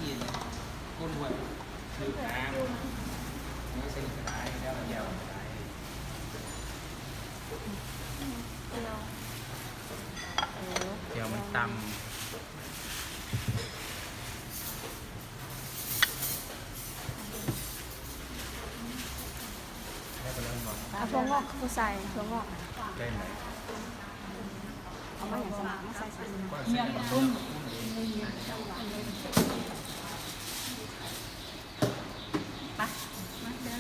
ກົ້ນຫ້ວຍ ຖືກນ້ຳ ເອີ ໃສ່ນີ້ກະໄດ້ ແລ້ວແຈ່ວກະໄດ້ ແຈ່ວມັນຕຳ. ເອົາຖົ່ວງອກຄືບໍ່ໃສ່ຖົ່ວງອກ ໄດ້ໄໝ? ເອົາມາຫຍັງຊັ້ນ ມາໃສ່ໃສ່ ເໝືອນປະປຸ້ມ ໄປ ມາເດີ.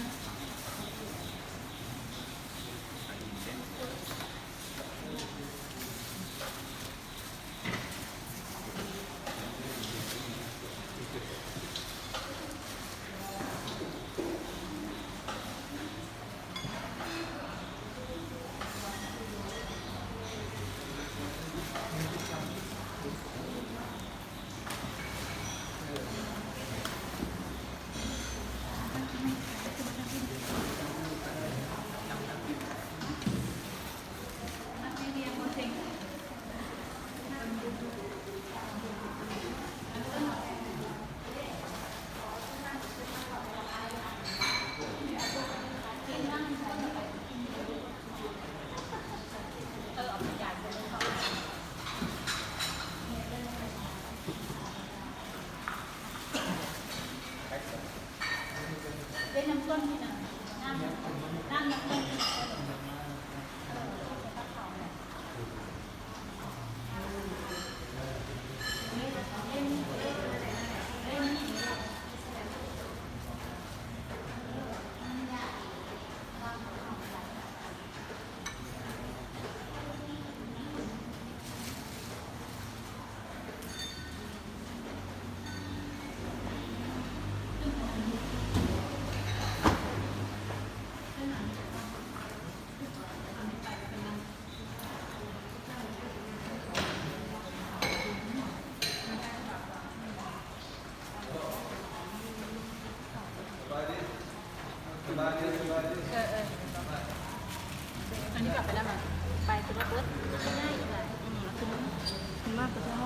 ເອີ ເອີ ອັນນີ້ກັບໄປແລ້ວນະ ໄປຄືວ່າເບິດ ຄືວ່າເບິດ.